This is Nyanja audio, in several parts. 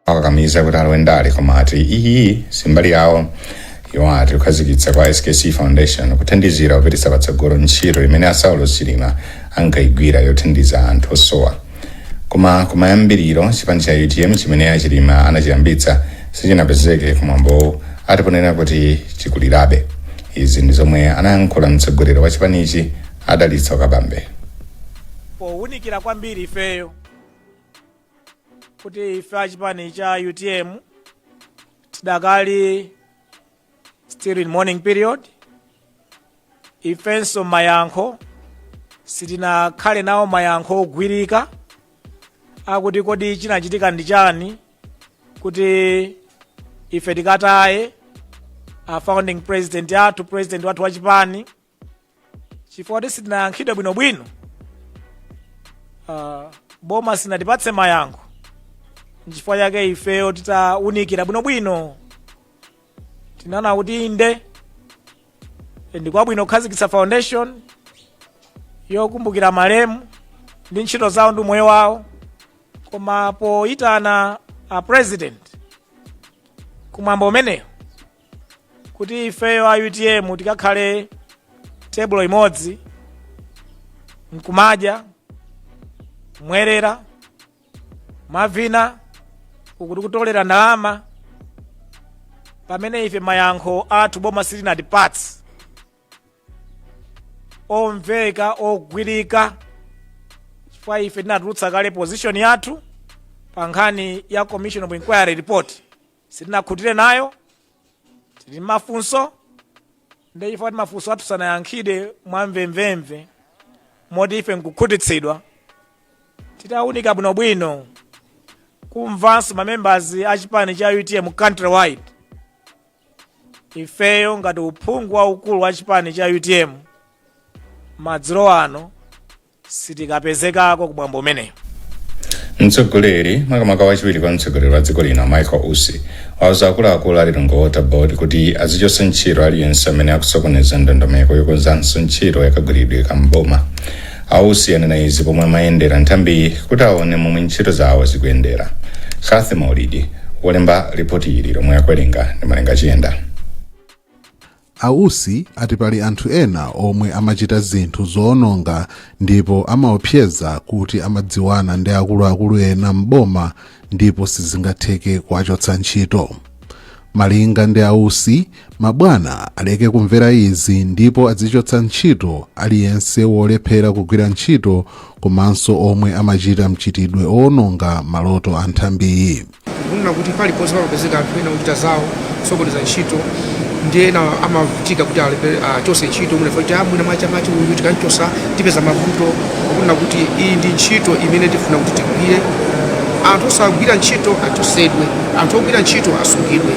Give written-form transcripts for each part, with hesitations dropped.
Akakamiza kuti alowe ndale, koma ati iyi simbali yawo. Iwo ati kukhazikitsa kwa SKC Foundation kuthandizira kupititsa patsogolo ntchito imene a Saulos Chilima ankayigwira yothandiza anthu osowa. Koma kumayambiriro, chipani cha UTM chimene achilima anachiyambitsa sichinapezeke kumwambo, ati ponena kuti chikulirabe. Izi ndi zomwe anayankhula mtsogoleri wa chipanichi, a Dalitso Kabambe. Powunikira kwambiri ifeyo kuti ife achipani cha UTM tidakali still in mourning period, ifenso mayankho sitinakhale nawo, mayankho ogwirika akuti kodi chinachitika ndi chani kuti ife tikataye a founding president athu, president wathu wa chipani, chifukwa kuti sitinayankhidwe bwinobwino. Boma sinatipatse mayankho. Nchifukwa chake ifeyo titawunikira bwinobwino tinaona kuti inde, ndi kwabwino kukhazikitsa foundation yokumbukira malemu ndi ntchito zawo ndi moyo wawo, koma poyitana a president kumwambo umeneyo kuti ifeyo a UTM tikakhale tebulo imodzi nkumadya, mwerera, mavina uku tikutolera ndalama, pamene ife mayankho athu boma silinatipatse omveka, ogwirika, chifukwa ife tinatulutsa kale position yathu pa nkhani ya Commission of Inquiry report. Sitinakhutire nayo, tili mafunso. Ndi chifukwa kuti mafunso athu sanayankhidwe mwamvemvemve moti ife nkukhutitsidwa, titawunika bwinobwino, kumvanso mamembers a chipani cha UTM countrywide, ifeyo ngati uphungu waukulu wa chipani cha UTM madzulo ano sitikapezekako kumwambo umeneyo. Mtsogoleri, makamaka wachiwiri kwa mtsogoleri wa dziko lino, Michael Usi, wauza akuluakulu a Lilongwe Water Board kuti azichotsa ntchito aliyense amene akusokoneza ndondomeko yokonzanso ntchito yakagwiridwe kamboma. Ausi anena izi pomwe amayendera nthambiyi kuti aone momwe ntchito zawo zikuyendera. Kathy Maulidi wolemba ripoti ili, lomwe akuwerenga ndi Malenga Chiyenda. Ausi ati pali anthu ena omwe amachita zinthu zoononga ndipo amaopseza kuti amadziwana ndi akuluakulu ena m'boma ndipo sizingatheke kuwachotsa ntchito. Malinga ndi Ausi, mabwana aleke kumvera izi ndipo azichotsa ntchito aliyense wolephera kugwira ntchito komanso omwe amachita mchitidwe owononga maloto a nthambiyi. Kunena kuti paliponse pamapezeka anthu ena ochita zawo kusokoneza ntchito, ndi ena amavutika kuti achose ntchito mwina kuti mwina mwachamachi uyu tikanchosa tipeza mavuto. Kunena kuti iyi ndi ntchito imene tifuna kuti tigwire, anthu osagwira ntchito achosedwe, anthu ogwira ntchito asungidwe.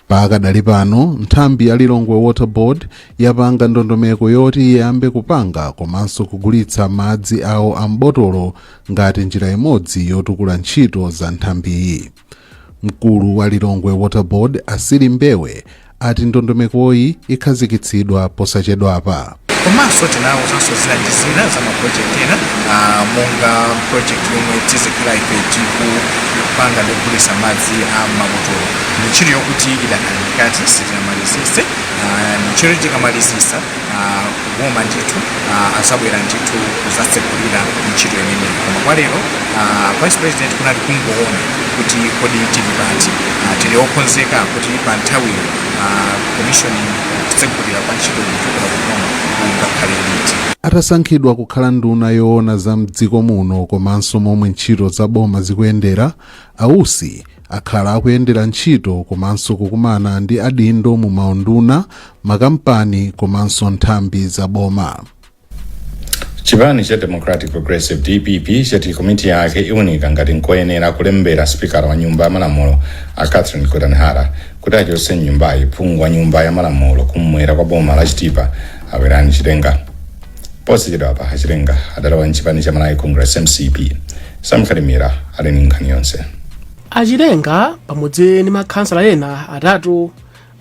Pakadali pano, nthambi ya Lilongwe Water Board yapanga ndondomeko yoti iyambe kupanga komanso kugulitsa madzi awo a m'botolo ngati njira imodzi yotukula ntchito za nthambiyi. Mkulu wa Lilongwe Water Board, Asili Mbewe, ati ndondomekoyi ikhazikitsidwa posachedwapa. Komanso tinawuzanso zina ndi zina za maproject ena, monga project yomwe tizikhala ife tikupanga ndi kugulitsa madzi a mabotolo. Ndi ntchito yokuti idakali mkati, sitinamalizise. Ndi ntchito yoti tikamalizisa, kuboma ndithu azabwera ndithu kuzatsekulira ntchito imeneyi. Koma kwa lero, Vice President kunali kungoona kuti kodi tili pati, tili okonzeka kuti pa nthawiyo commissioning, kutsekulira kwa ntchito kuchokera kuboma kungakhale liti. Atasankhidwa kukhala nduna yoona za mdziko muno komanso momwe ntchito za boma zikuyendera, Ausi akhala akuyendera ntchito komanso kukumana ndi adindo mu maunduna, makampani komanso nthambi za boma. Chipani cha Democratic Progressive, DPP, chati komiti yake iwunika ngati nkoyenera kulembera sipikala wa Nyumba ya Malamulo, a Catherine Gotani Hara, kuti achotse mnyumbayi phungu wa Nyumba ya Malamulo kumwera kwa boma la Chitipa, a Werani Chilenga. Posachedwapa Achilenga adalowa mchipani cha Malawi Congress, MCP. Samkhalimira ali ndi nkhani yonse. Achilenga pamodzi ndi makhansala ena atatu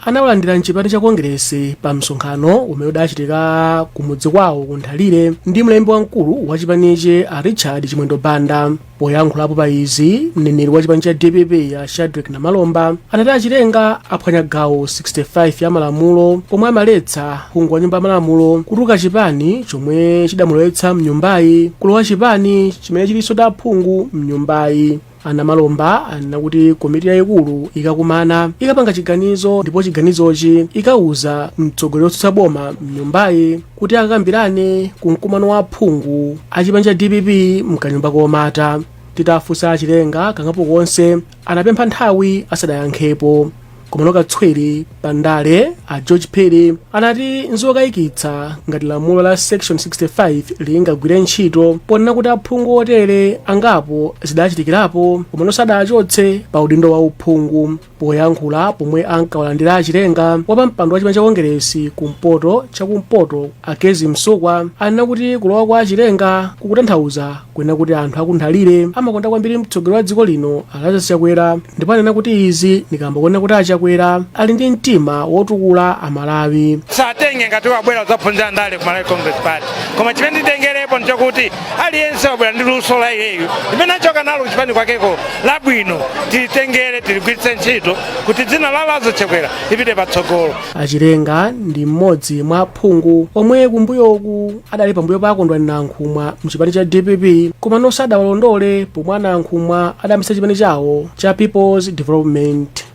Anawalandira mchipani cha Kongeresi pa msonkhano umene udachitika kumudzi kwawo ku Nthalire ndi mlembi wamkulu wa chipanichi, a Richard Chimwendo Banda. Poyankhulapo pa izi, mneneri wa chipani cha DPP, a Shadrack Namalomba, anati aChilenga aphwanya gawo 65 ya malamulo omwe amaletsa phungu wa nyumba ya malamulo kutuluka chipani chomwe chidamulowetsa mnyumbayi kulowa chipani chimene chilinso ndi aphungu mnyumbayi. ANamalomba anena kuti komiti yayikulu ikakumana ikapanga chiganizo, ndipo chiganizochi ikauza mtsogoleri wotsutsa boma mnyumbayi kuti akakambirane ku mkumano wa aphungu achipani cha DPP mkanyumba komata. Titafunsa aChilenga kangapo konse, anapempha nthawi asadayankhepo. Komano katswiri pandale a George Perry anati nzokayikitsa ngati lamulo la section 65 lingagwire ntchito, ponena kuti aphungu otere angapo zidachitikirapo komano sadachotse pa udindo wa uphungu. Poyankhula pomwe ankawalandira aChilenga, wapampando wa chipani cha Kongeresi kumpoto chakumpoto, Akezi Msukwa, anena kuti kulowa kwa aChilenga kukutanthauza kunena kuti anthu akuNthalire amakonda kwambiri mtsogoleri wa dziko lino, Lazarus Chakwera, ndipo anena kuti izi ndikamba kunena kuti aChakwera ali ndi mtima wotukula Amalawi. Satenge ngati wabwera udzaphunzira ndale ku Malawi Congress Party, koma chimene nditengerepo nchokuti aliyense wabwera ndi luso la iyeyu limene achoka nalo kuchipani kwakeko labwino, tilitengere, tiligwiritse ntchito kuti dzina la Lazarus Chakwera lipite patsogolo. AChilenga ndi mmodzi mwa aphungu omwe kumbuyoku adali pambuyo pa Akondwani Nankhumwa mchipani cha DPP, koma sadawalondole pomwe aNankhumwa adayambitsa chipani chawo cha People's Development.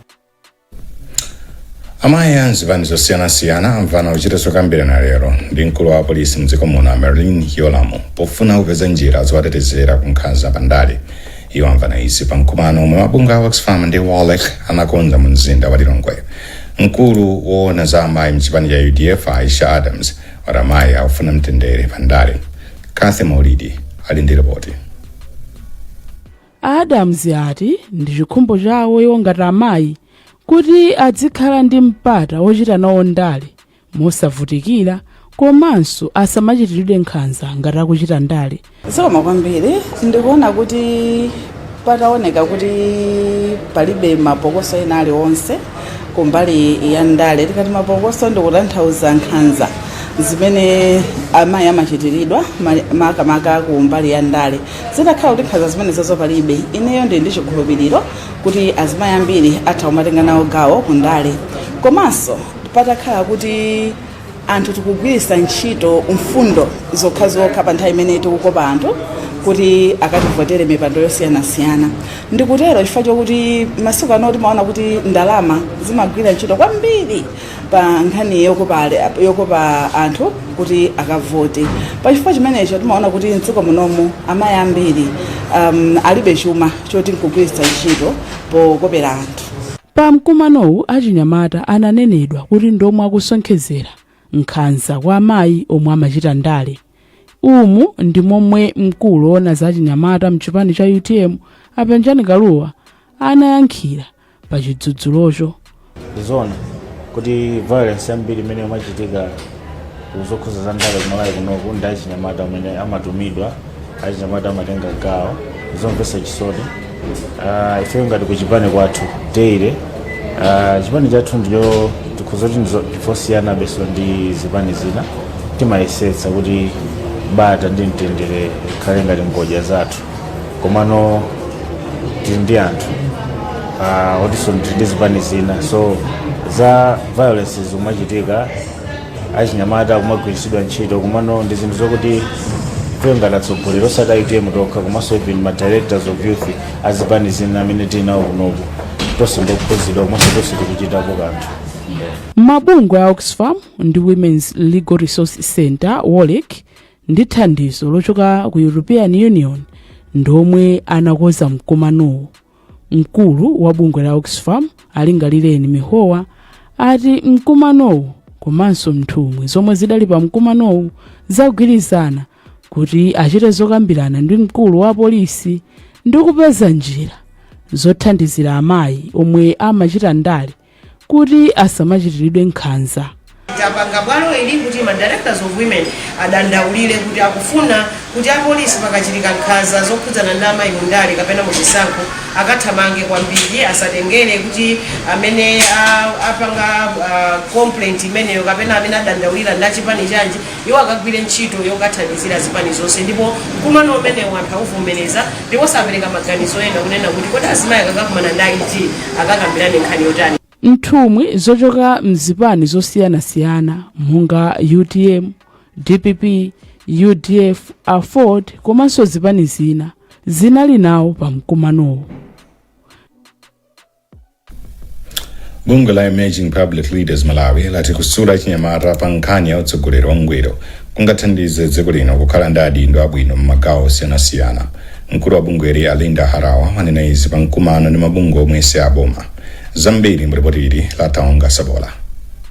Amayi a mzipani zosiyanasiyana amvana kuchita zokambirana lero ndi mkulu wa apolisi mdziko muno, Merlyne Yolamu, pofuna kupeza njira zowatetezera ku nkhanza pandale. Iwo amvana izi pa mkumano omwe mabungwe a Oxfam ndi Wolrec anakonza mu mzinda wa Lilongwe. Mkulu woona za amayi mchipani cha UDF, Aisha Adams, wati amayi akufuna mtendere pandale. Kathy Maulidi ali ndi ripoti. Adams ati ndi chikhumbo chawo iwo ngati amayi kuti adzikhala ndi mpata wochita nawo ndale mosavutikira, komanso asamachitiridwe nkhanza ngati akuchita ndale. Zikoma kwambiri. Ndikuona kuti pataoneka kuti palibe mapokoso ena aliwonse kumbali ya ndale, tikati mapokoso ndikutanthauza nkhanza zimene amayi amachitiridwa makamaka ku mbali ya ndale, zitakhala kuti nkhanza zimenezozo palibe, ineyo ndili ndi chikhulupiriro kuti azimayi ambiri atha kumatenga nawo gawo ku ndale. Komanso patakhala kuti anthu tikugwiritsa ntchito mfundo zokhazokha pa nthawi imene tikukopa anthu kuti akativotere mipando yosiyanasiyana. Ndikutero chifukwa chokuti masiku ano timaona kuti ndalama zimagwira ntchito kwambiri pa nkhani yokopa anthu kuti akavote. Pachifukwa chimenecho timaona kuti mdziko munomu amayi ambiri alibe chuma choti nkugwiritsa ntchito pokopera anthu. Pa mkumanowu, achinyamata ananenedwa kuti ndomwe akusonkhezera nkhanza kwa amayi omwe amachita ndale. Umu ndi momwe mkulu woona za achinyamata mchipani cha UTM, aPenjani Kaluwa, anayankhira pa chidzudzulocho. Ndizoona kuti violence yambiri imene imachitika kuzokhuza za ndale kuMalawi kunoku ndi achinyamata amene amatumidwa, achinyamata amatenga gawo. Zomvetsa chisoni. Ifeyo ngati kuchipani kwathu daily, chipani chathu ndiyo tikhuza kuti ndifosiyana beso ndi zipani zina. Timayesetsa kuti bata ndi mtendere ikhale ngati ngodya zathu, komano tili ndi anthu otinso tili ndi zipani zina, so za violence zimachitika, achinyamata kumagwiritsidwa ntchito. Komano ndi zinthu zokuti ifeyo ngati atsogoleri, osati UTM tokha, komanso even ma directors of youth azipani zina amene tili nawo kunoku, tonse ndokhudzidwa komanso tonse tikuchitapo kanthu. Mabungwe a Oxfam ndi Women's Legal Resource Center, Wolrec, ndi thandizo lochoka ku European Union ndomwe anakonza mkumanowu. Mkulu wa bungwe la Oxfam, Alingalireni Mihowa, ati mkumanowu komanso nthumwi zomwe zidali pa mkumanowu zagwirizana kuti achite zokambirana ndi mkulu wa polisi ndi kupeza njira zothandizira amayi omwe amachita ndale kuti asamachitiridwe nkhanza. Tapanga bwalo ili kuti ma directors of women adandaulire kuti akufuna kuti apolisi pakachitika nkhanza zokhudzana ndi amayi mundale kapena muchisankho akathamange kwambiri, asatengere kuti amene apanga complaint imeneyo kapena amene adandaulira ndi achipani chanji. Iwo akagwire ntchito yokathandizira zipani zonse. Ndipo mkumano umenewu anthu akuvomereza ndipo sapereka maganizo ena kunena kuti kodi azimayi akakakumana ndi IG akakambirane nkhani yotani. Nthumwi zochoka mzipani zosiyanasiyana monga UTM, DPP, UDF, AFORD komanso zipani zina zinali nawo pa mkumanowo. Bungwe la Emerging Public Leaders Malawi lati kusula chinyamata pa nkhani ya utsogoleri wangwiro kungathandize dziko lino kukhala ndi adindo abwino m'magawo osiyanasiyana. Mkulu wa bungweli, Alinda Harawa, anena izi pa mkumano ndi mabungwe omwe si aboma. Zambiri mripoti ili la Taonga Sabola.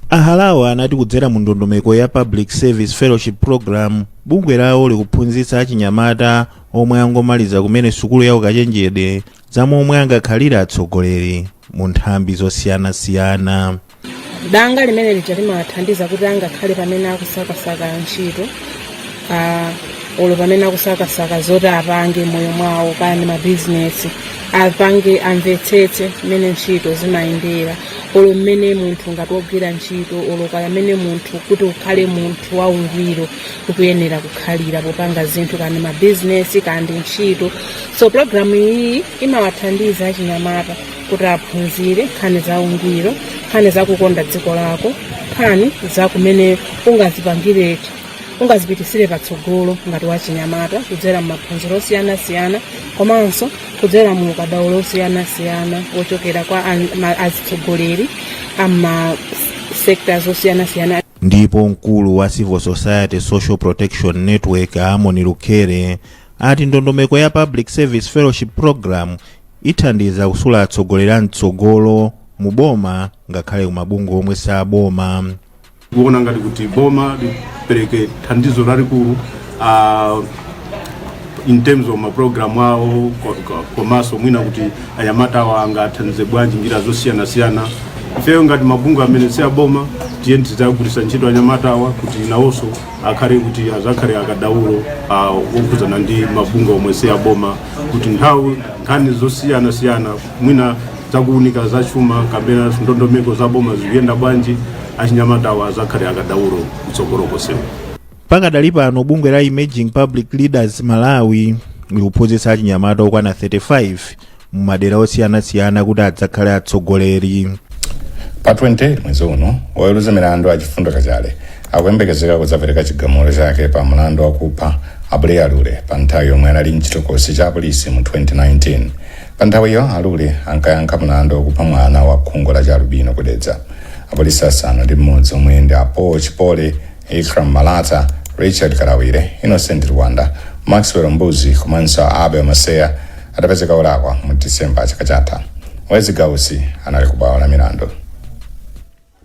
Ahalawa anati kudzera mu ndondomeko ya Public Service Fellowship Program, bungwe lawo likuphunzitsa achinyamata omwe angomaliza kumene sukulu ya ukachenjede za momwe angakhalire atsogoleri mu nthambi zosiyanasiyana. Danga limene lija limathandiza kuti angakhale pamene akusakasaka ntchito, olo pamene akusakasaka zoti apange moyo mwawo, kaya ndi mabizinesi apange, amvetsetse mmene ntchito zimayendera, olo mmene munthu ngati wogwira ntchito, olo kaya mmene munthu kuti ukhale munthu waungwiro ukuyenera kukhalira popanga zinthu, kaya ndi mabizinesi, kaya ndi ntchito. So programu iyi imawathandiza achinyamata kuti aphunzire nkhani za ungwiro, nkhani za kukonda dziko lako, nkhani za kumene ungazipangire, ungazipitisire patsogolo ngati wachinyamata kudzera m'maphunziro osiyanasiyana komanso kudzera mu ukadaulo osiyanasiyana wochokera kwa azitsogoleri ama sectors osiyanasiyana. Ndipo mkulu wa Civil Society Social Protection Network, Amoni Lukhere, ati ndondomeko ya Public Service Fellowship Program ithandiza kusula atsogoleri a mtsogolo mu boma ngakhale kumabungwe omwe saboma. Kuona ngati kuti boma lipereke thandizo lalikulu in terms of maprogramu awo, komanso mwina kuti anyamata awo angathandize bwanji njira zosiyanasiyana. Ifeyo ngati mabungwe amene si aboma, tiye tidzagwiritsa ntchito anyamata awa kuti nawonso akhale kuti azakhale akadaulo okhudzana ndi mabungwe omwe si aboma, kuti nthawi nkhani zosiyanasiyana, mwina zakuunika zachuma kapena ndondomeko za boma zikuyenda bwanji, achinyamata awa azakhale akadaulo kutsogolo kosewu. Pakadali pano, bungwe la Emerging Public Leaders Malawi likuphunzitsa achinyamata okwana 35 mu madera osiyanasiyana kuti adzakhale atsogoleri. Pa 28 mwezi uno, woweruza milandu a Chifundo Kachale akuyembekezeka kudzapereka chigamulo chake pa mlandu wakupha Abuleya Lule pa nthawi yomwe anali mchitokosi cha apolisi mu 2019. Pa nthawiyo Alule ankayankha mlandu wakupha mwana wa khungu la chialubino kudedza. Apolisi 6 omwe ndi a Paul Chipole, Ikram Malata, Richard Kalawire, Innocent Rwanda, Maxwell Mbuzi komanso Abel Maseya adapezeka olakwa mu Disemba chaka chatha. Wezi Gausi anali kubwalo la milandu.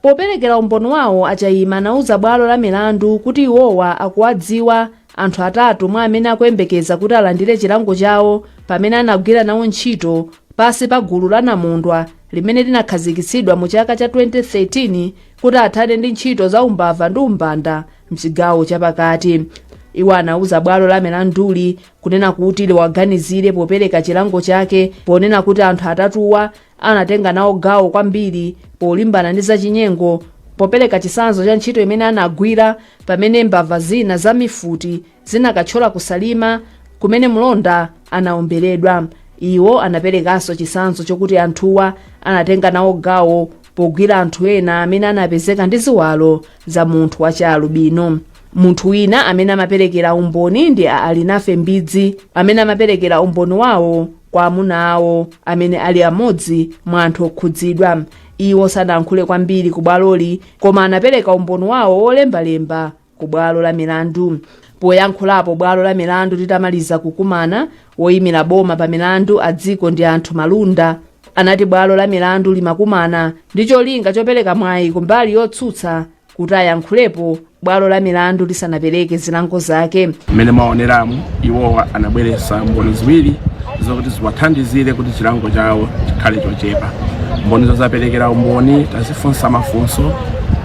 Poperekera umboni wawo, Achayima anauza bwalo la milandu kuti iwowa akuwadziwa anthu atatu mwa amene akuyembekeza kuti alandire chilango chawo pamene anagwira nawo ntchito pasi pa gulu la Namondwa limene linakhazikitsidwa mu chaka cha 2013 kuti athane ndi ntchito za umbava ndi umbanda mchigawo chapakati. Iwo anauza bwalo la milanduli kunena kuti liwaganizire popereka chilango chake, ponena kuti anthu atatuwa anatenga nawo gawo kwambiri polimbana ndi zachinyengo, popereka chitsanzo cha ntchito imene anagwira pamene mbava zina za mifuti zinakathyola kusalima kumene mlonda anaomberedwa. Iwo anaperekanso chitsanzo chokuti anthuwa anatenga nawo gawo pogwira anthu ena amene anapezeka ndi ziwalo za munthu wachalubino. Munthu wina amene amaperekera umboni ndi a Alinafe Mbidzi, amene amaperekera umboni wawo kwa amuna awo amene ali amodzi mwa anthu okhudzidwa. Iwo sanayankhule kwambiri ku bwaloli, koma anapereka umboni wawo wolembalemba ku bwalo la milandu. Poyankhulapo bwalo la milandu litamaliza kukumana, woyimira boma pa milandu a Dziko ndi Anthu Malunda anati bwalo la milandu limakumana ndi cholinga chopereka mwayi kumbali yotsutsa kuti ayankhulepo bwalo la milandu lisanapereke zilango zake. Mmene mwaoneramu, iwowa anabweretsa mboni ziwiri zokuti ziwathandizire kuti chilango chawo chikhale chochepa. Mbonizo zaperekera umboni, tazifunsa mafunso,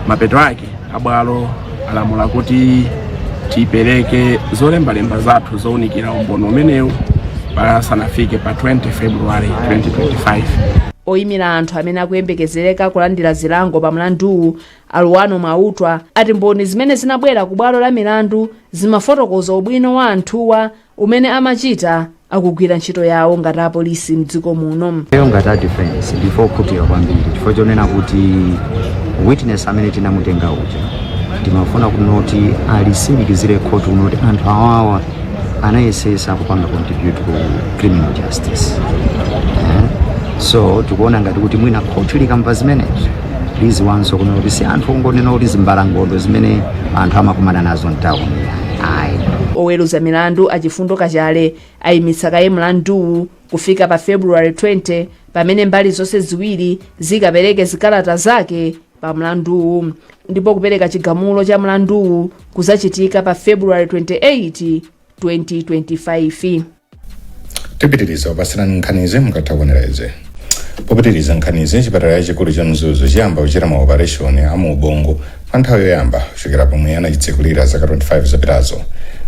mapeto ake Abwalo alamula kuti tipereke zolembalemba zathu zowunikira umboni umenewu pasanafike pa 20 February 2025. Oyimira anthu amene akuyembekezereka kulandira zilango pa mlanduwu, Aluwano Mwautwa, ati mboni zimene zinabwera ku bwalo la milandu zimafotokoza ubwino wa anthuwa umene amachita akugwira ntchito yawo ngati apolisi mdziko muno. Iyo ngati a defense ndife okhutira kwambiri, chifukwa chonena kuti witness amene tinamutenga uja timafuna kunoti alisimikizire khoti kunoti anthu awawa anayesesa kupanga contribute ku criminal justice, eh? So tikuona ngati kuti mwina khoti likamva zimenezo liziwanso kuno kuti si anthu ongonena kuti zimbalangondo zimene anthu amakumana nazo mtawuni, ayi. Oweruza milandu Achifundo Kachale ayimitsa kaye mlanduwu kufika pa February 20, pamene mbali zonse ziwiri zikapereke zikalata zake pa mlanduwu, ndipo kupereka chigamulo cha mlanduwu kuzachitika pa February 28, 2025. Tipitiriza kupasirani nkhanizi mukatha kuonera izi. Popitiriza nkhanizi, chipatala chachikulu cha Mzuzu chiyamba kuchita maoperation a ubongo pa nthawi yoyamba kuchokera pomwe anachitsekulira zaka 25 zapitazo.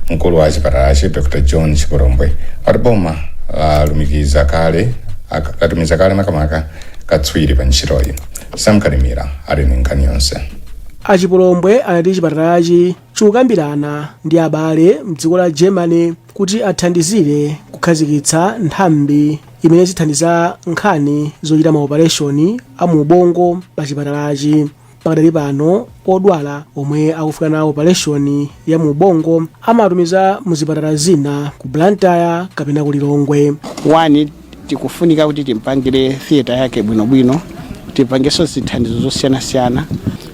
Mkulu wa chipatalachi, Dr John Chipolombwe, wati boma lalumikiza kale, latumiza kale makamaka katswiri pa ntchitoyi. Samkalimira ali ndi nkhani yonse. Achipolombwe anati chipatalachi chikukambirana ndi abale mdziko la Germany kuti athandizire kukhazikitsa nthambi imene zithandiza nkhani zochita maopereshoni a mu ubongo pa chipatalachi. Pakadali pano odwala omwe akufika na opereshoni ya mu ubongo amatumiza muzipatala zina ku Blantyre kapena ku Lilongwe. One, tikufunika kuti timpangire theatre yake bwinobwino, tipangenso zithandizo zosiyanasiyana.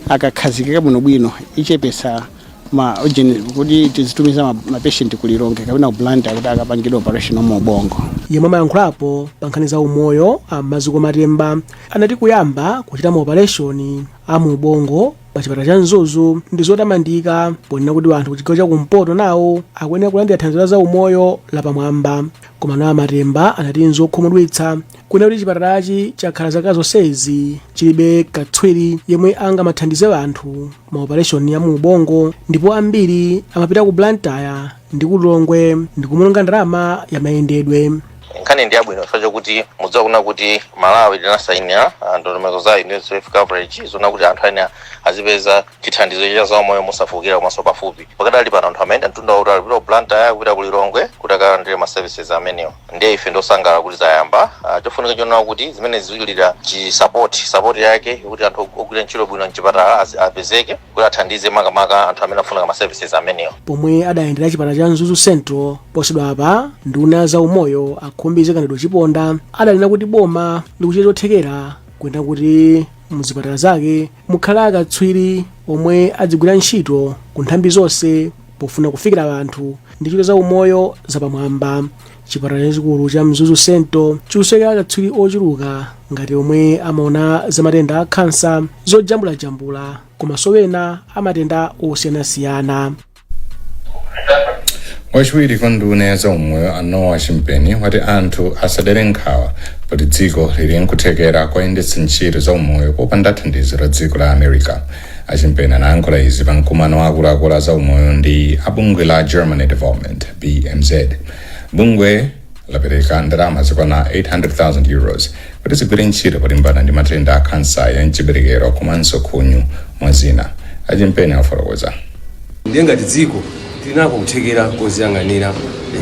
Akakhazikika bwinobwino ichepesa ma urgent kuti tizitumiza ma patient ku Lilongwe kapena ku Blantyre kuti akapangire operation mu ubongo. Yemwe amayankhulapo pa nkhani za umoyo, a Maziko Matemba, anati kuyamba kuchita maopereshoni a mu ubongo pa chipatala cha Mzuzu ndi zotamandika, ponena kuti anthu ku chigawo chakumpoto nawo akuyenera kulandira thandizo la za umoyo lapamwamba. Koma nawo Matemba anati nzokhumudwitsa kunena kuti chipatalachi chakhala zaka zonsezi chilibe katswiri yemwe angamathandize anthu maopereshoni ya mu ubongo, ndipo ambiri amapita ku Blantyre ndi ku Lilongwe ndi kumulonga ndalama ya mayendedwe. Nkhani ndi yabwino chifukwa chokuti mudziwa kuna kuti Malawi tinasayinira ndondomeko za universal health coverage, zona kuti anthu ena azipeza chithandizo cha zaumoyo mosafukira komanso pafupi. Pakadali pano anthu amayenda mtunda wautali kupita ku Blantyre, kupita ku Lilongwe kuti akalandire ma services amenewo. Ndiye ife ndosangalala kuti zayamba. Chofunika chonena kuti zimene ziwilira chi support yake kuti anthu ogwira ntchito bwino mchipatala apezeke kuti athandize makamaka anthu amene afuna ma services amenewo. Pomwe adayendera chipatala cha Mzuzu Central posachedwapa, nduna za umoyo a Khumbize Kandodo Chiponda adanena kuti boma likuchita chothekera kuyenda kuti muzipatala zake mukhale akatswiri omwe adzigwira ntchito ku nthambi zonse pofuna kufikira anthu ndi ntchito za umoyo zapamwamba. Chipatala chachikulu cha Mzuzu Central chikusowekera akatswiri ochuluka ngati omwe amaona za matenda a khansa, zojambulajambula komanso ena amatenda osiyanasiyana. Wachiwiri kwa nduna ya zaumoyo, a Noah Chimpeni, wati anthu asadere nkhawa poti dziko lili nkuthekera koyendetsa ntchito zaumoyo popanda thandizo la dziko la America. Achimpeni anayankhula izi pa mkumano wa akuluakulu a zaumoyo ndi abungwe la Germany Development, BMZ. Bungwe lapereka ndalama zokwana €800,000 kuti zigwire ntchito polimbana ndi matenda a khansa ya mchiberekero komanso khunyu, mwa zina. Achimpeni afotokoza. Ndiye ngati dziko tilinako kuthekera koziyang'anira.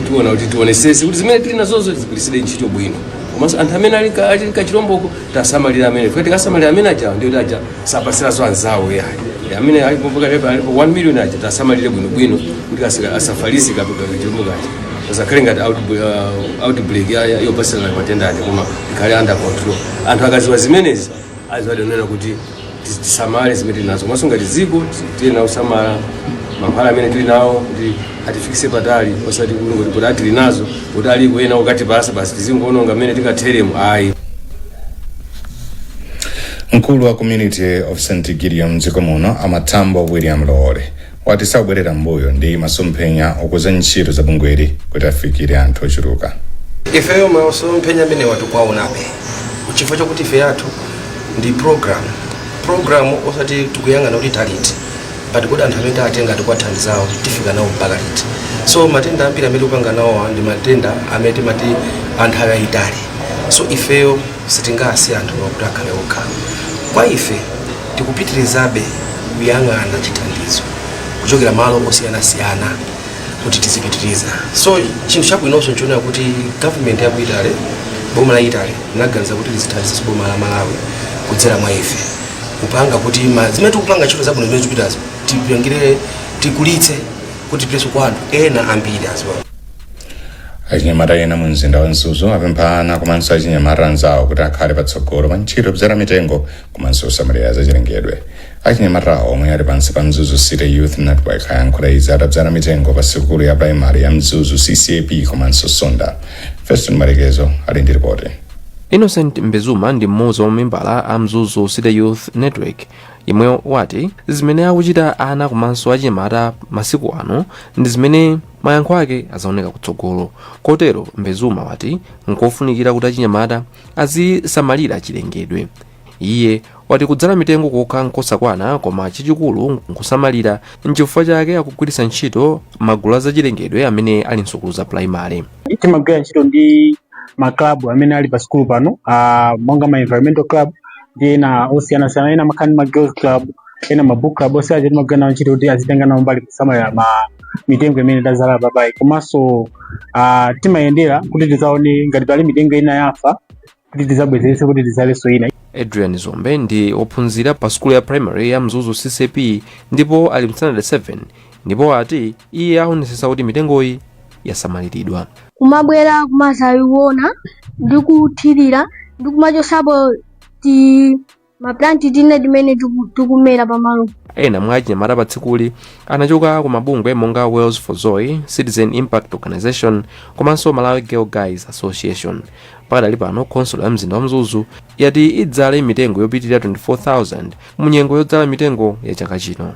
Tiona kuti tionesese kuti zimene tili nazozo tizigwirisire ntchito bwino, komanso anthu amene ali kachilomboko tasamalira amene fika tikasamalira amene aja, ndiye kuti aja sapasiranso anzawo yayi. Amene alipo alipo 1 million aja tasamalire bwinobwino kuti asafalise kachilombo kaja, asakhale ngati outbreak yopasirana matenda aja, koma ikhale under control. Anthu akaziwa zimenezi aziwadonena kuti tisamale zimene tili nazo, komanso ngati dziko tili nawo kusamala mankhwala amene tili nawo kuti atifikise patali, osati kuti kuti atili nazo kuti aliko ena ukatipasa basi tizingoononga amene tingatheremo, ayi. Mkulu wa Community of St Gideon mdziko muno, Amatambo William Lowole, wati sakubwerera mbuyo ndi masomphenya okuza ntchito za bungweli kuti afikire anthu ochuluka. Ifeyo masomphenya amene watikuwaonabe, chifukwa chokuti ife yathu ndi program, osati tikuyang'ana kuti taliti. But kodi anthu amene tawatenga tikuwathandizawo tifika nawo mpaka liti? So matenda ambiri amene tikupanga nawowa ndi matenda amene timati anthu ayitali. So ifeyo sitingasiye anthu kuti akhale okha. Kwa ife tikupitirizabe kuyang'ana chithandizo kuchokera malo osiyanasiyana kuti tizipitiriza. So chinthu chabwinonso nchionera kuti government ya ku Italy, boma la Italy, linaganiza kuti lizithandiza boma la Malawi kudzera mwa ife kupanga kuti zimene tikupanga, ntchito zabwino zimene tikupitazo, tipangire, tikulitse kuti tipitenso kwa anthu ena ambiri as well. Achinyamata ena mu mzinda wa Mzuzu apempha ana komanso achinyamata anzawo kuti akhale patsogolo pa ntchito yodzala mitengo komanso kusamalira zachilengedwe. Achinyamatawo, omwe ali pansi pa Mzuzu City Youth Network, ayankhula izi atadzala mitengo pa sukulu ya primary ya Mzuzu CCAP komanso Sonda. Feston Malekezo ali ndi ripoti. Innocent Mbezuma ndi mmodzi wa mamembala a Mzuzu City Youth Network yemwe wati zimene akuchita ana komanso achinyamata masiku ano ndi zimene mayankho ake azaoneka kutsogolo. Kotero Mbezuma wati nkofunikira kuti achinyamata azisamalira chilengedwe. Iye wati kudzala mitengo kokha nkosakwana, koma chachikulu nkusamalira, nchifukwa chake akugwiritsa ntchito magulu azachilengedwe amene ali msukulu za primary. Timagwira ntchito ndi maklabu amene ali pa sukulu pano, monga ma environmental club ndi ena osiyanasiyana. Ena amakhala ndi ma girls club, ena ma book club. Osiyana timagwira nawo ntchito kuti azitenga nawo mbali kusamalira ma mitengo imene tadzala papayi. Komanso timayendera kuti tizaone ngati pali mitengo ina yafa kuti tizabwezeretse kuti tidzalenso ina. Adrian Zombe ndi wophunzira pa sukulu ya primary ya Mzuzu CCAP ndipo ali mstandard 7, ndipo ati iye aonetsetsa kuti mitengoyi yasamaliridwa. Kumabwera kumazayiona ndi kuthirira ndi kumachosapo ti maplanti tine timene tikumera pamalo. Ena mwa achinyamata pa tsikuli anachoka ku mabungwe monga Wales for Zoe, Citizen Impact Organization komanso Malawi Girl Guides Association. Pakadali pano khonsolo ya mzinda wa Mzuzu yati idzale mitengo yopitirira 24,000 mu nyengo yodzala mitengo ya chaka chino.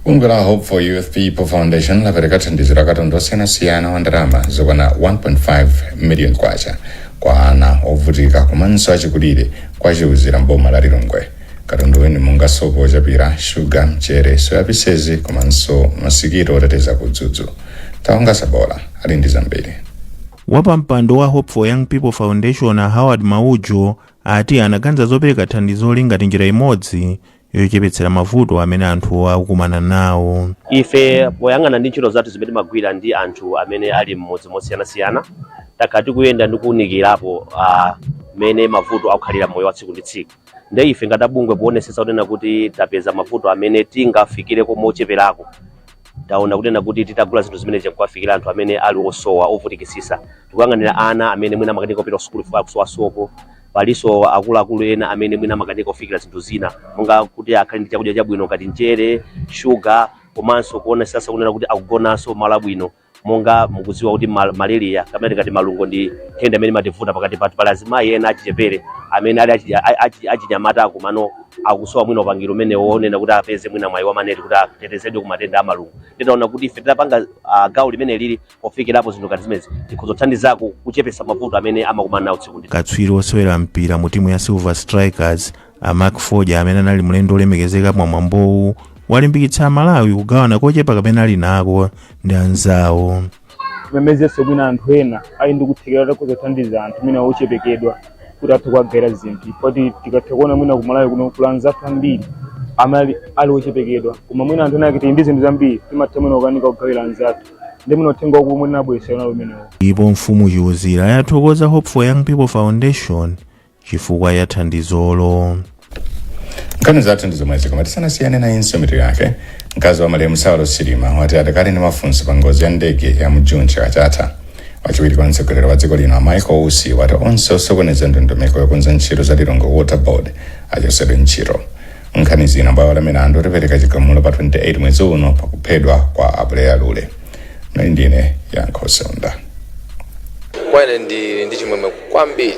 Bungwe la Hope for Youth People Foundation lapereka thandizo la katundu osiyanasiyana wa ndalama zokwana 1.5 million kwacha kwa ana ovutika komanso achikulire kwa Chiuzira mboma la Lilongwe. Katundu weni monga sopo ochapira, shuga, mchere, soya pieces komanso masikito oteteza kudzudzu. Taonga Sabola ali ndi zambiri. Wapampando wa Hope for Young People Foundation, Howard Maujo, ati anaganiza zopereka thandizoli ngati njira imodzi yochepetsera mavuto amene anthu akukumana nawo. Ife poyang'ana ndi ntchito zathu zimene timagwira ndi anthu amene ali mmudzi mosiyanasiyana, takhala tikuyenda ndi kuwunikirapo mmene mavuto akukhalira moyo wa tsiku ndi tsiku. Nde ife ngati abungwe, poonetsetsa kunena kuti tapeza mavuto amene tingafikireko mocheperako, taona kunena kuti titagula zinthu zimene nkuwafikira anthu amene ali osowa, ovutikisisa. Tikuyang'anira ana amene mwina amakanika kupita kusukulu chifukwa akusowa sopo. Palinso akuluakulu ena amene mwina amakanika kufikira zinthu zina monga kuti akhale ndi chakudya chabwino ngati mchere, shuga, komanso kuonesesa kunena kuti akugonanso malo abwino. Monga mukudziwa kuti malaria kapena tikati malungo ndi nthenda imene imativuta pakati pathu. Pali azimayi ena achichepere amene ali achinyamata komano akusowa mwina upangiri umene wonena kuti apeze mwina mwayi wa maneti kuti atetezedwe ku matenda a malungo. Nditaona kuti ife titapanga gawo limene lili pofikirapo zinthu ngati zimenezi, tikhoza kuthandizako kuchepesa mavuto amene amakumana nawo tsiku ndi Katswiri osewera mpira mu timu ya Silver Strikers, a Mark Foja, amene anali mlendo olemekezeka pamwambowu, walimbikitsa Amalawi kugawana kochepa kapena ali nako ndi anzawo. Timemezenso mwina anthu ena ali ndi kuthekera kuthandiza anthu mwina ochepekedwa kuti athe kuwagawira zinthu, poti tikatha kuona mwina kumalawi kuno kula anzathu ambiri amene ali ochepekedwa, koma mwina anthu ena ake tili ndi zinthu zambiri, timatha mwina kukanika kugawira anzathu. Ndi mwina uthenga waukulu mwina nabweresera nalo umenewo. Ndipo mfumu Chiuzira yathokoza Hope for Young People Foundation chifukwa ya thandizolo. Nkhani zathu ndi zomwezi, koma tisanasiyane nayinso mitu yake. Mkazi wa malemu Saulos Chilima wati adakali ndi mafunso pa ngozi ya ndege ya mu June chaka chatha. Wachiwiri kwa mtsogoleri wa dziko lino Michael Usi wati onse osokoneza ndondomeko yokonza ntchito za Lilongwe Water Board achotsedwe ntchito. Nkhani zina, bwalo la milandu lipereka chigamulo pa 28 mwezi uno pakuphedwa kwa Abuleya Lule. Mnali ndine Yankho Seunda. Kwa ine ndili ndi chimwemwe kwambiri.